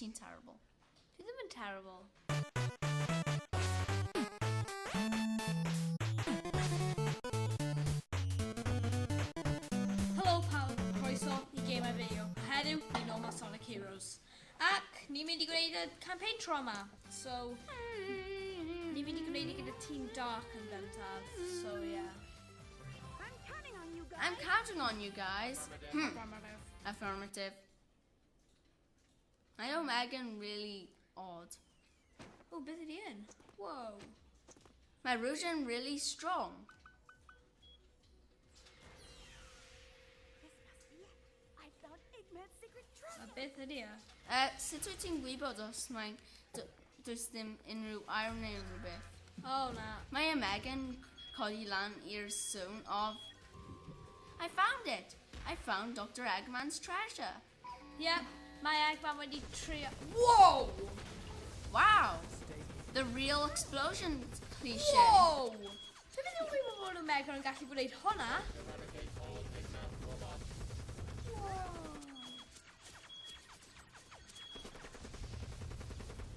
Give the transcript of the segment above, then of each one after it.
Ti'n terrible. Dwi ddim yn terrible. Helo pawb, croeso i Gemau Fideo. Heddiw, ni nôl ma Sonic Heroes. Ac ni'n mynd i gwneud y campaign tro yma. So, ni'n mynd i gwneud i gyda Team Dark yn gyntaf. So, yeah. I'm counting on you guys. I'm counting on you guys. Affirmative. I know Megan really odd. Oh, beth ydi yn? Whoa. Mae Rouge really strong. This must be it. I found Eggman's secret A treasure. beth ydi e? Sut wyt ti'n gwybod os mae'n... Does dim unrhyw air neu rhywbeth? Oh, na. Mae Megan codi lan i'r swn of... I found it! I found Dr Eggman's treasure. Yep, mae Eggman wedi trio... Whoa! Wow! The real explosion cliche. Whoa! Dwi ddim yn gwybod bod Omega yn gallu gwneud hwnna. Whoa.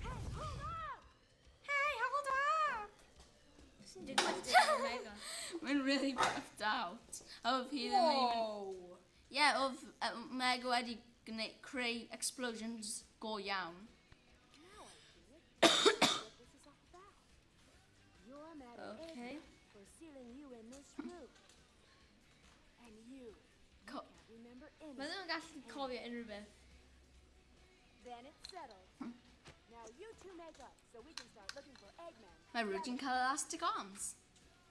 Hey, hold up! Hey, hold up! Sy'n digwydd dim Omega. Mae'n really buffed out. Oedd hi ddim even... Whoa! Yeah, oedd Omega wedi gwneud, creu explosions go iawn. Now I see it. what this is all about. You're mad at Okay. Eggman for sealing you in this room. And you Co can't remember Mae anything. ddim yn gallu cofio unrhyw beth. Then it's settled. Now you two make up so we can start looking for Eggman. Mae Rouge yn cael elastic arms.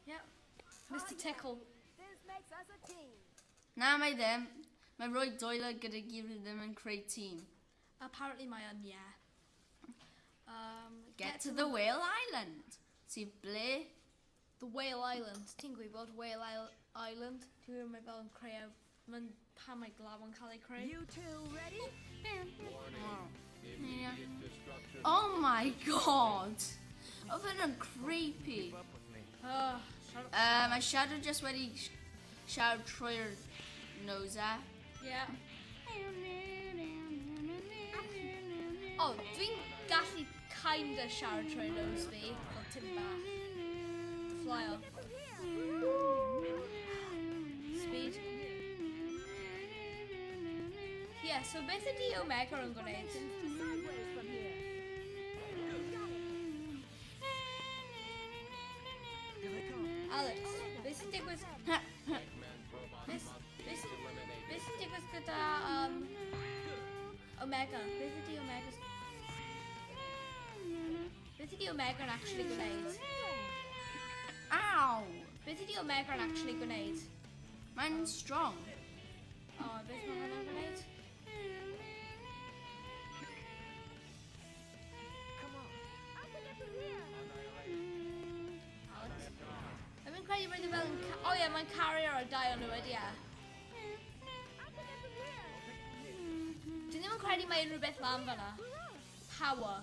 Yep. Mr Tickle. This makes us a team. Na, mae ddim. Mae rhoi dwylo gyda gilydd ddim yn creu tîm. Apparently mae yn, yeah. Get to the Whale Island. Sydd ble? The Whale Island. Ti'n gwybod Whale Island? Ti'n gwybod mae fel yn creu... Mae'n pan mae glaw yn cael ei creu. You two ready? Yeah. Oh my god! Oedd hyn yn creepy. Oh, shut up. Mae Shadow just wedi siarad trwy'r nose e. Yeah. Oh, dwi'n gallu kinda siarad trwy nose fi. Fel tim bach. Fly off. Speed. Yeah, so beth ydi Omega yn gwneud? To sideways from here. Got it. Alex, beth sy'n digwydd... Beth sy'n digwydd gyda Omega? Beth ydi Omega... Beth ydi Omega yn actually gwneud? Ow! Beth ydi Omega yn actually gwneud? Mae'n strong. O, oh, beth mae hwnna'n gwneud? I'll pick up from here. Alex? Dwi'n credu roedd e fel yn... O ie, mae'n cario ar dau o'n nhw wedi e. I'll pick up from here. Dwi ddim yn credu mae unrhyw beth lan fan'na. Power.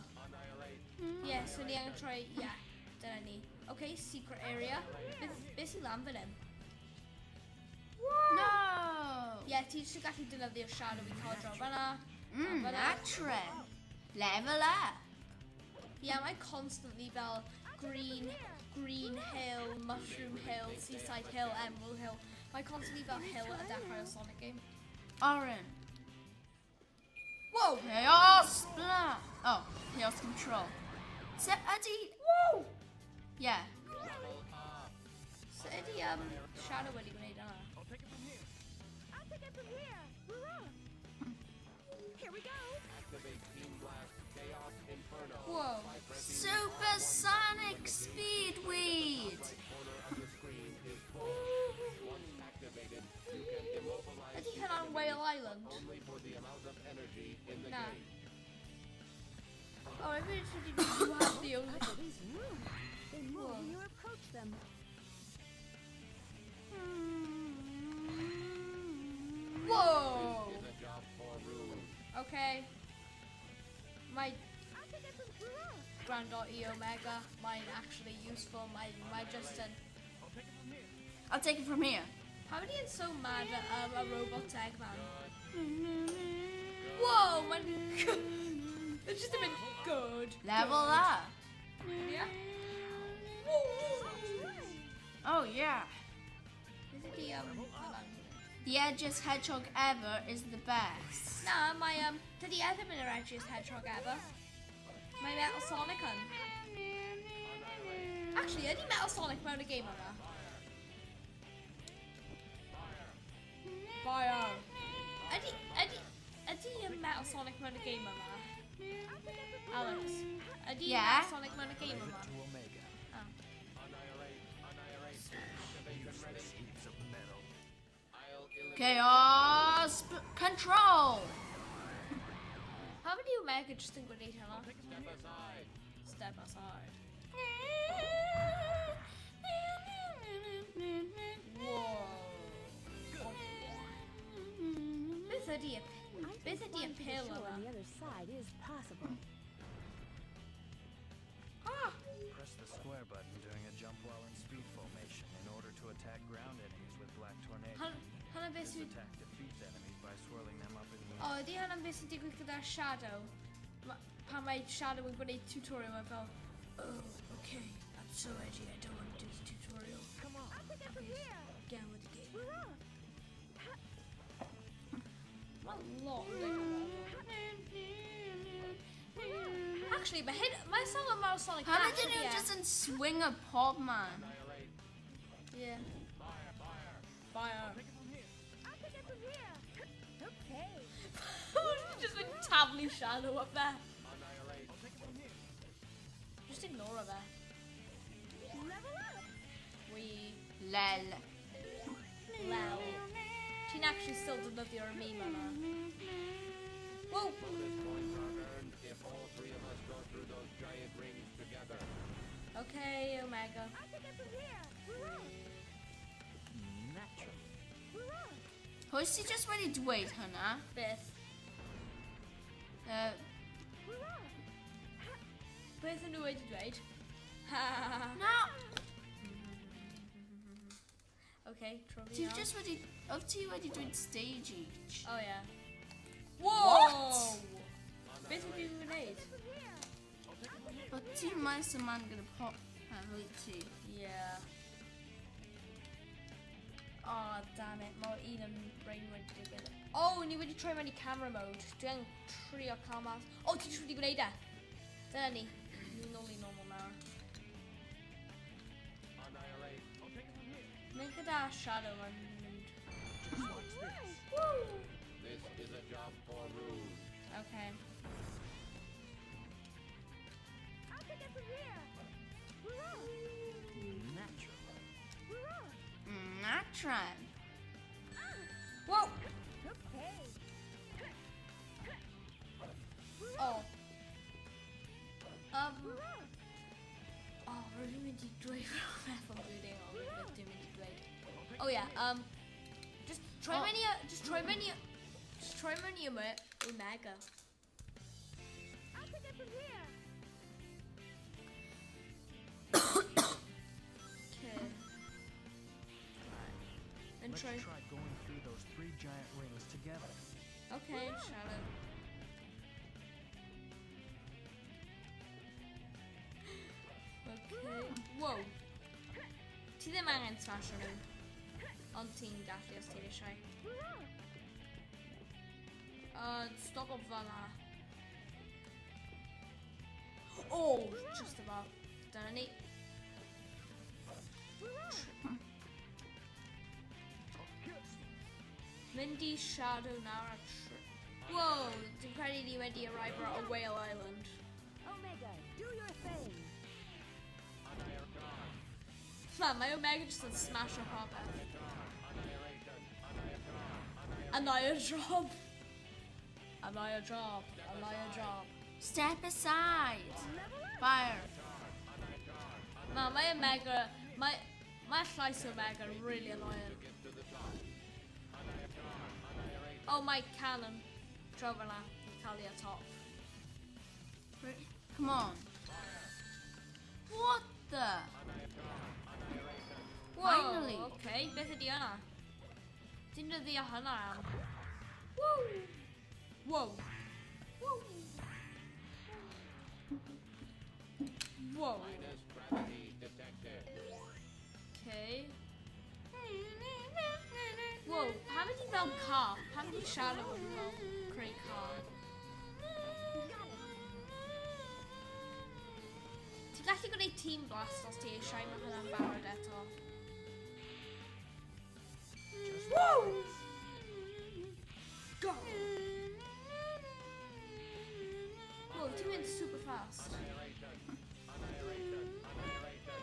Ie, yeah, so ni angen troi... Ie, yeah, dyna ni. Okay, secret area. Beth sy'n lan fan hyn? No! Ie, yeah, ti jyst yn gallu defnyddio Shadow i cael draw fan'na. Fan'na. Natural. Level up. Ie, yeah, mae constantly fel green hill, mushroom hill, seaside hill, emerald hill. Mae constantly fel hill at y dechrau o Sonic game. Oren. Whoa! Chaos Blast. Oh, Chaos Control. So ydy... Whoa! Yeah. So ydy Shadow wedi gwneud yna? I'll pick up from here. Here we go. Whoa. Supersonic Speedweed. Ydy hynna'n Whale Island? Na. Oh, I really should you have the only... Look at these rooms. They move Whoa. when you approach them. Whoa! Okay. My I'll pick up from here. granddaughter E Omega, mae'n actually useful, mae just yn... I'll take it from here. How are you so mad at a robot Eggman? Whoa, mae'n... It's just a bit good. Level up. Yeah. Oh yeah. Beth ydi, hwnna? The edgiest hedgehog ever is the best. Na, mae, dydy e ddim yn yr edgiest hedgehog ever. Mae Metal Sonic yn. Actually, ydy Metal Sonic mewn y game yma? Fire. Ydy Metal Sonic mewn y game yma? Alex, ydy Yeah? Metal Sonic mewn y game yma? To Omega. Oh. Useless heaps of metal. Chaos control. How many Omega just yn gwneud hynna? Step aside. Whoa. Beth ydy y... Beth ydy y Climbing to the pill shore yma? on the other side is possible. Ah! Press the square button during a jump while in speed formation in order to attack ground enemies with Black Tornado. Hwnna beth This sy'n... attack defeats enemies by swirling them up in the O, air. ydy hwnna'n beth sy'n digwydd gyda Shadow? Pan mae Shadow yn gwneud tutorial, mae fel, "Oh, okay, I'm so edgy, I don't want to do the tutorial." Come on. I'll pick up from here. Get on with the game. We're off. Mae'n lot o Actually, mae hyn... Mae song yma o Sonic Pam Dash, ydyn nhw ydy e? just yn swing a pob man? Yeah. Fire. I'll pick up from here. Okay. Just been taflu Shadow up there. Just ignore her there. Level up. We... Lel. Lel. Ti'n actually still defnyddio'r meme yma. Whoa! Bonus points are earned if all three of us go through those giant rings together. Okay, Omega. I'll pick up from here. We're off. Naturally. We're off. Pwy sydd just wedi dweud hwnna? Beth? We're off. Beth yn nhw wedi dweud? Ha. Na, Okay, tro fi ti nawr. just wedi... Oedd ti wedi dweud stage each? Oh, yeah. Whoa! Beth ydw i'n gwneud? Oedd ti'n maes y man gyda pop wyt ti? Yeah. Oh, damn it. Mae un yn brain wedi digwydd. Oh, ni wedi troi mewn i camera mode. Dwi angen trio cael mas. Oh, ti jyst wedi gwneud e. Dyna ni. Ni'n nôl i normal nawr. Mynd gyda Shadow mae'n mynd. Just watch this. This is a job for Rouge. Okay. I'll pick up from here. We're off. Naturally. We're off. Natural. Whoa! Okay. Oh. We're off. Oh, rwy'n mynd i dweud rhywbeth ond dwi ddim ond rhywbeth dwi'n mynd i dweud. Oh yeah, just troi Oh. mewn i, just troi mewn i Omega. I'll pick up from here. Okay. Right. And Let's try. try going through those three giant rings together. Okay, Shadow. Okay. Whoa. Ti ddim angen smash nhw. Ond ti'n gallu os ti'n eisiau. We're off. Stop o fan'na. Oh, just about. Dyna ni. We're off. Mynd i Shadow nawr a Whoa, dwi'n credu ni wedi arrive ar Whale Island. Omega, do your thing. Man, mae Omega just yn smash o popeth. Annihilate job. Annihilate job. Annihilate job. Step aside. Fire. Man, mae Omega... Mae llais Omega yn really annoying. Oh, mae cannon. Tro fyna. I cael ei ar top. Come on. What the? Whoa, Finally. Okay, beth ydi hwnna? Ti'n dyddio hwnna am? Woo! Whoa! Woo! Whoa. Minus gravity detected. Okay. Whoa, pam ydi fel car? Pam ydi Shadow yn fel creu car? Ti'n gallu gwneud Team Blast os ti eisiau, mae hwnna'n barod eto. Whoa! Go! Whoa, ti'n mynd super fast. Annihilation. Annihilation. Annihilation.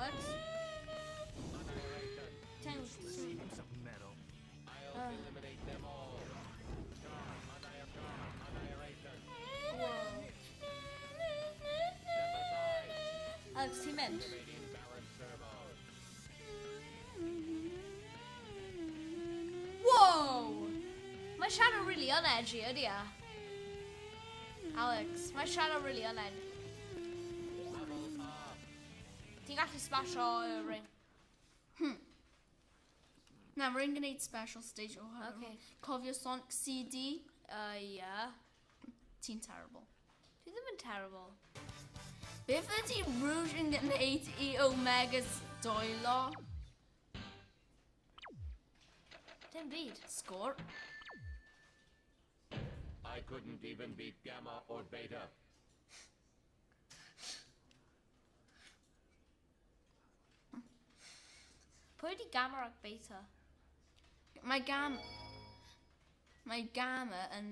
Alex? Annihilation. Ten... Heaps of metal. I'll eliminate them all. Annihilation. Whoa. Step aside. Alex, ti'n mynd? Activating balance servos. Whoa! Mae Shadow really yn edgy, ydy e? Alex, mae Shadow really yn edgy. Level up. Ti'n gallu smasho y ring. Na, rwy'n gwneud special stage o hwn. Okay. Cofio Sonic CD? Yeah. Ti'n terrible. Dwi ddim yn terrible. Beth ydy Rouge yn gwneud i Omega's dwylo? Dim byd. Sgôr. I couldn't even beat Gamma or Beta. Pwy ydi Gamma ac Beta? Mae Gamma yn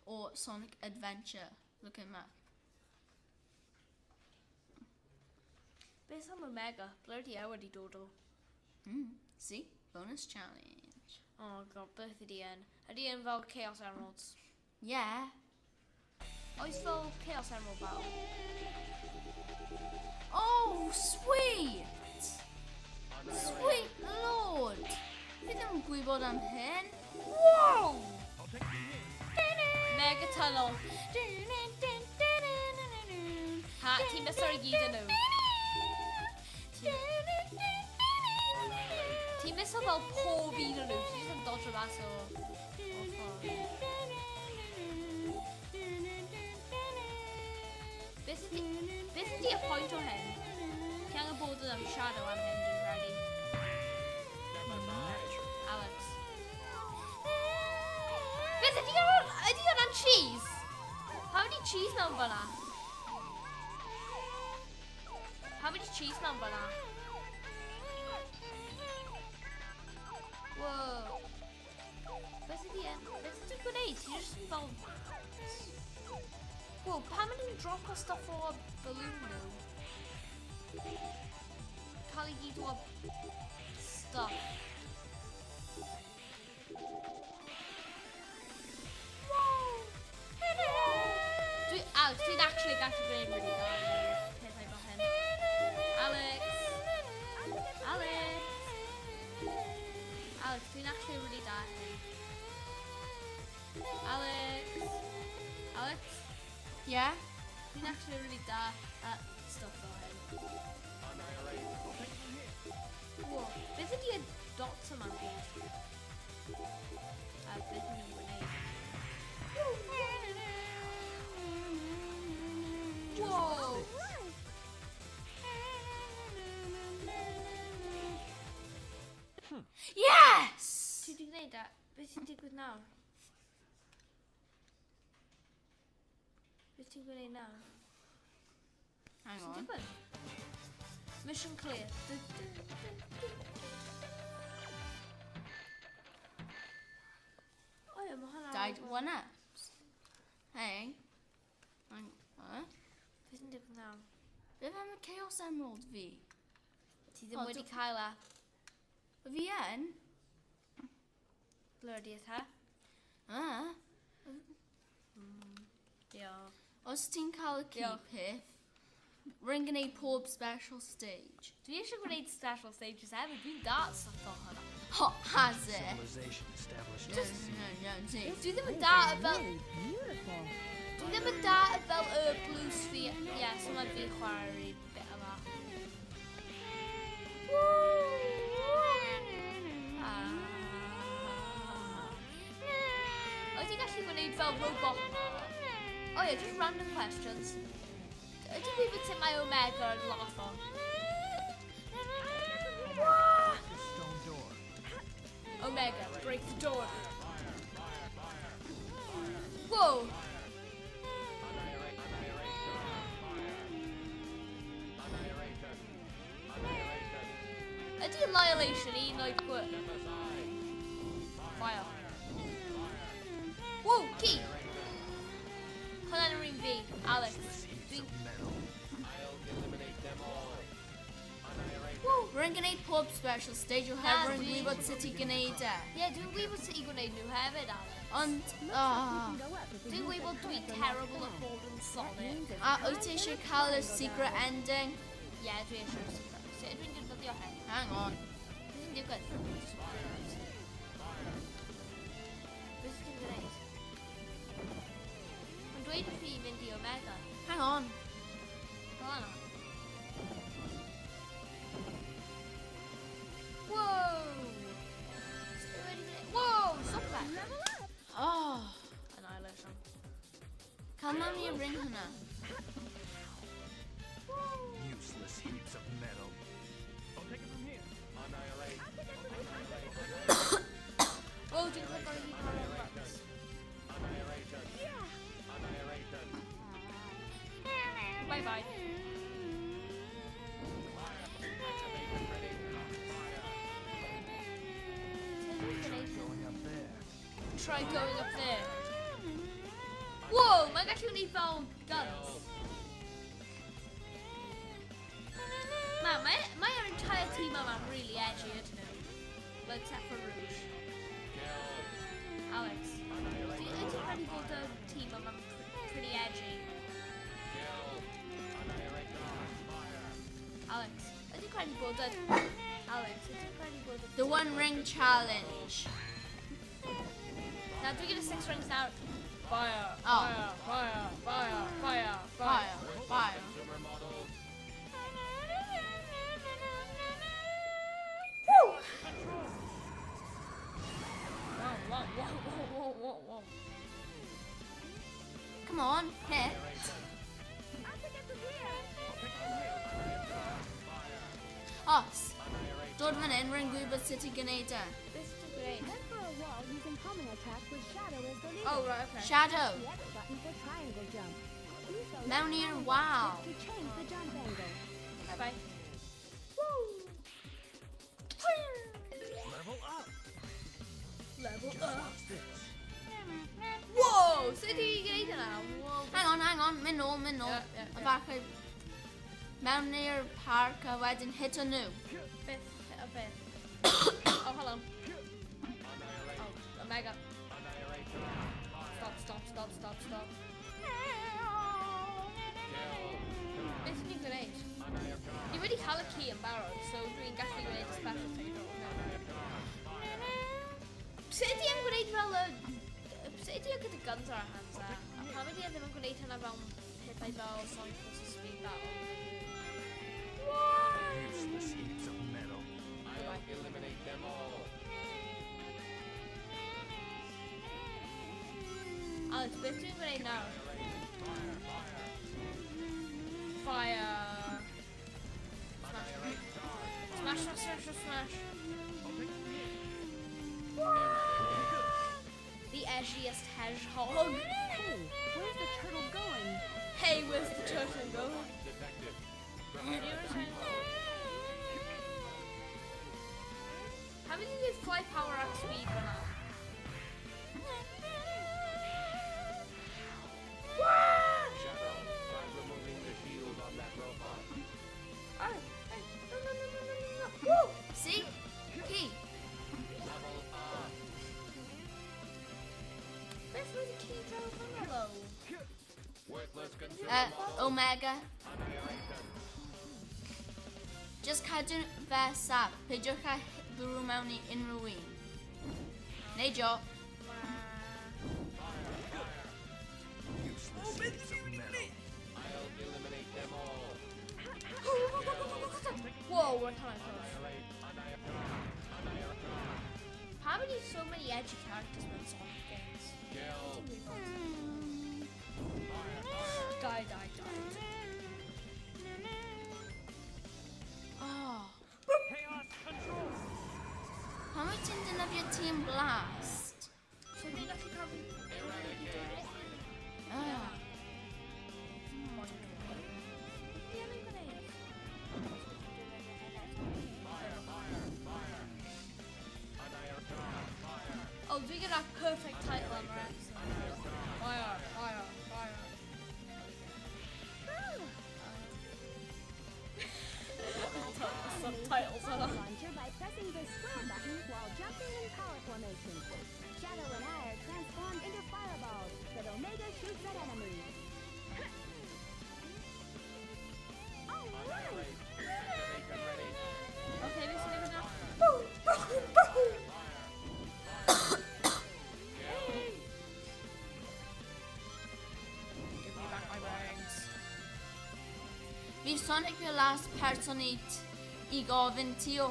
o Sonic Adventure. Look at map. Beth am Omega? Ble ydi e wedi dod o? See? Bonus challenge. Oh god, beth ydi yn? Ydi yn fel Chaos Emeralds? Yeah. Oes fel Chaos Emerald battle? Oh, sweet! Sweet lord! Fi ddim yn gwybod am hyn. Wow! Mega Tunnel. Ha, ti'n miso'r i gyd yn nhw. Ti'n miso fel pob un o'n nhw. Ti'n just yn dodge mas o ffordd. Beth ydi y pwynt o hyn? Ti angen bod yn am Shadow am hyn, dwi'n credu. Alex. Beth ydi hwnna'n... Ydi hwnna'n cheese? Pam ydi cheese mewn fyna? Pam ydi cheese mewn fyna? Whoa. Beth ydi yn... Beth ydi gwneud? Ti jyst yn fel... Whoa, pam ydyn nhw'n drop o stuff o balloon nhw? Cael ei gyd o stuff. Wow! Alex, dwi'n actually gallu gwneud really dda yn pethau fel hyn. Alex! Alex! Alex, dwi'n actually really da hyn. Alex! Alex? Yeah? Dwi'n actually really da at stuff fel hyn. Whoa, beth ydi y dots yma'n gyd? A beth yn nhw'n gwneud? Whoa! Yes! Ti wedi gwneud e? Beth sy'n digwydd nawr? Beth ti'n gwneud nawr? Hang Sy'n on. digwydd? Mission clear. Du, du, du, du, du. O ie, mae hwnna... Died one ups. Hey. Hang on. Beth sy'n digwydd nawr? Beth am y Chaos Emerald fi? Ti ddim O, wedi cael e. Fi yn? Ble ydi e te? Ah. Diolch. Os ti'n cael y key Diolch. peth, rwy'n gwneud pob special stage. Dwi eisiau gwneud special stages hefyd. Dwi'n da at stuff fel hwnna. Hot has it. Civilization established Just at sea. no, no, see. Dwi ddim yn da at fel... Really beautiful. Dwi ddim yn da at fel y blue sphere. Ie, yeah, so mae fi chwarae'r un bit yma. Ah. Wyt ti'n gallu gwneud fel robot? Oh yeah, just random questions. Ydy gwybod sut mae Omega yn laugh on? The stone door. Omega, break the door. Whoa! Ydy Annihilation un o'i gwy... Fire. Whoa, key! Hwnna'n yr un fi, Alex. Dwi'n... Metal. I'll eliminate them all. Whoa! Rwy'n gwneud pob special stage oherwydd rwy'n dwi- gwybod sut i gwneud e. Ie, yeah, dwi'n gwybod sut i gwneud nhw hefyd, Alex. Ond, oh. Go up if we Dwi'n use the gwybod dwi'n turret on that terrible at side. bod yn Sonic. A wyt ti eisiau cael y secret ending? Ie, yeah, dwi eisiau secret. Sut ydw i'n defnyddio hyn? Hang on. Beth sy'n digwydd? Beth sy'n gwneud? Mae'n dweud wrth fi i fynd i Omega. Hang on. Fel yna. Whoa! Sut dwi wedi gwneud- Whoa! Stop that! Oh. Annihilation. Cael mewn i'r ring hwnna. Useless heaps of metal. I'll take it from here. Annihilate. Whoa, dwi'n clic ar hyd ar y buttons. Annihilation. Annihilation. Bye bye. Activate ready. Fire. Sut dwi'n gwneud hyn? Going up there. Try going up there. Whoa, mae'n gallu gwneud fel guns. Man, mae entire team yma'n really edgy, ydyn nhw. Well, except for Rouge. Alex, ydy ti'n credu bod y tîm yma'n pretty edgy? Alex, ydy credu bod y... Alex, ydy credu bod y... The One Ring Challenge. Na, dwi gyda six rings nawr. Fire, Oh. fire, fire, fire, fire. Fire. Fire. Consumer models. Woo! Whoa, whoa, whoa, whoa, whoa, whoa, whoa. Come on, hit. I'll pick up from here. Os. Dod fan hyn, rwy'n gwybod sut i gwneud e. This is great. Head for a wall using homing attack with Shadow as the leader. Oh, right, okay. Shadow. The X button for triangle jump. Use the Mewn left i'r triangle wal. to change the jump angle. Bye-bye. Woo! Level up. Level Just up. watch this. Whoa! Sut ydw i'n gwneud hynna? Whoa. Hang on, hang on, mynd nôl, mynd nôl. Ie, ie, A ie. falle mewn i'r parc a wedyn hit o nhw. Beth? A beth? Oh, hold on. Oh, Omega. Stop, stop, stop, stop, stop. Beth ydw i'n gwneud? Ni wedi cael y key yn barod, so dwi'n gallu gwneud y special stage o hwnna. Sut ydy e'n gwneud fel y... Sut ydy e gyda guns ar y hands e? A pam ydy e ddim yn gwneud hynna fel pethau fel Sonic vs Speed Battle? Useless heaps of metal. I'll eliminate them all. Alex, beth dwi'n gwneud nawr? Fire! Smash. Smash, smash, smash, smash, smash. The edgiest hedgehog. Hey, where's the turtle going? Hey, where's the turtle going? Detective. How many did fly power up speed fyna? Shadow. Try removing the shield on that robot. Oh, hey, no, no, no, no, no, no, no. Woo! See? Key. Level up. Beth oedd y key draw hwnna though? Worthless consumer Omega. Annihilation. Just cadw fe saff. Peidiwch â bwrw mewn i unrhyw un. Neidio. Useless heaps of metal. I'll eliminate them all. Whoa, we're kind of close. How many so many edgy characters mewn Sonic games? Kill. Dyna perfect title am yr episode. Fire, fire, fire. Subtitles Fire yna. launcher by pressing the square button while jumping in power formation. Shadow and I are transformed into fireballs that Omega shoots at enemies. All right! Annihilate. Activation ready. Okay, beth sy'n digwydd nawr? Boom, boom, boom! Give me back my rings. Fydd Sonic y last person i gofyn ti o...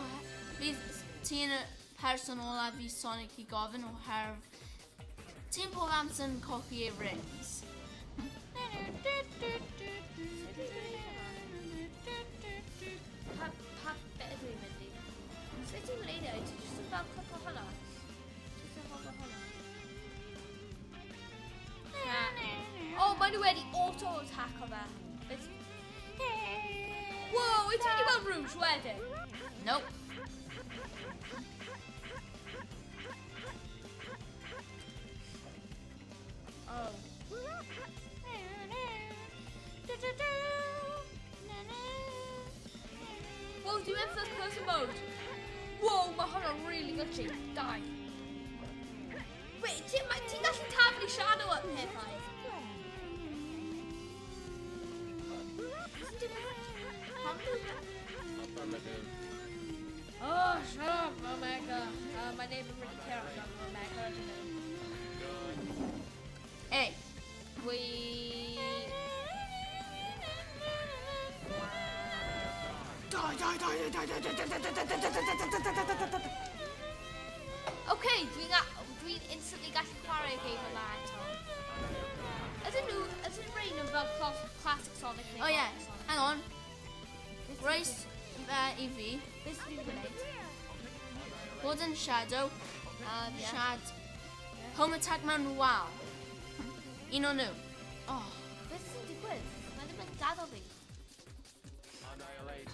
Fydd ti'n y person olaf i Sonic i gofyn oherwydd ti'n pob amser yn colli ei rings. Pa bit ydw i'n mynd i? Sut ti'n gwneud e? Ti jyst yn fel clico hwnna? Jyst yn hofio hwnna? Na. O, maen nhw wedi auto-attack o fe. Wow, wyt ti wedi gweld Rouge wedyn? Nope. Oh. Whoa, dwi'n mynd first person mode. Whoa, mae hwnna'n really glitchy. Die. Wait, ti'n ti gallu taflu Shadow at pethau? Isn't it Affirmative. Oh, shut up, Omega. My name is really care about Omega, I don't know. Good. Hey, We... Die, die, die, die, die, die, die, die, die, die, die, die, die, die, die, die, die. Okay, dwi instantly gallu chwarae game yma eto. Ydyn nhw rhain yn fel classic Sonic neu Oh yeah, modern Sonic? Hang on. Grace i fi, Beth dwi'n gwneud? bod yn Shadow, Yeah. Shad, home attack mewn wal. Un o nhw. Oh, Beth sy'n digwydd? Mae ddim yn gadael fi. Annihilate.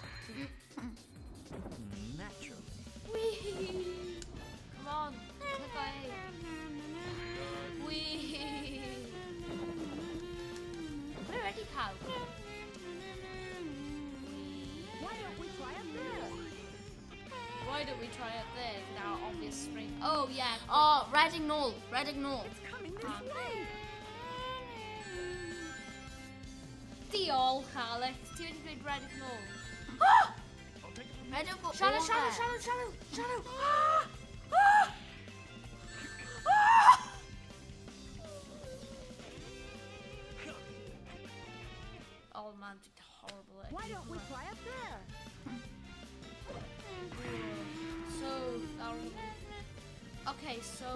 Naturally. Whee! Come on, click A. Whee! We're ready, pawb. Why don't we try up there? Why don't we try up there with our obvious spring? Oh, yeah. Oh, Rhedeg nôl, rhedeg nôl. It's coming this way. Diolch, Alex. Ti wedi dweud rhedeg nôl. Rhedeg o Shadow, o Shadow, fe. Shadow, Shadow, Shadow. Ah! Ah! Ah! Oh man, dwi'n horrible at Why don't we try up there? So, okay, so,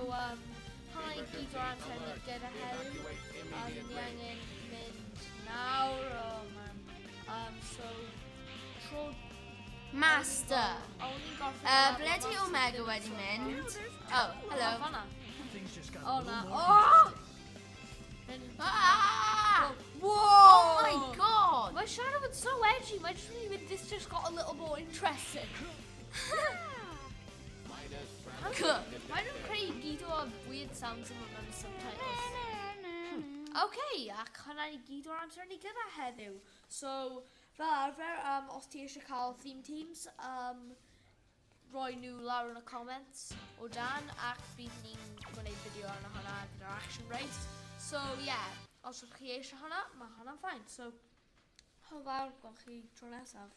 hwnna i gyd o'r amser ni gyda heddiw. Evacuate Ni immediately. angen mynd nawr, oh man. So, tro... Master. O'n i'n gorffen... Ble di Omega wedi mynd? Oh, hello. Fanna. Things just got Oh a little na. more Oh! Ah! Whoa! Oh my God! My Shadow was so edgy. My just really this just got a little more interesting. Minus C. Why don't creu gyd o weird sounds yma mewn subtitles? Okay, ac hwnna i gyd o'r amser ni gyda heddiw. So, fel arfer, os ti eisiau cael theme teams, roi nhw lawr yn y comments o dan, ac bydd ni'n gwneud fideo arno hwnna gyda'r action race. So, yeah, os ydych chi eisiau hwnna, mae hwnna'n fine. So, hwyl fawr, gwelch chi tro nesaf.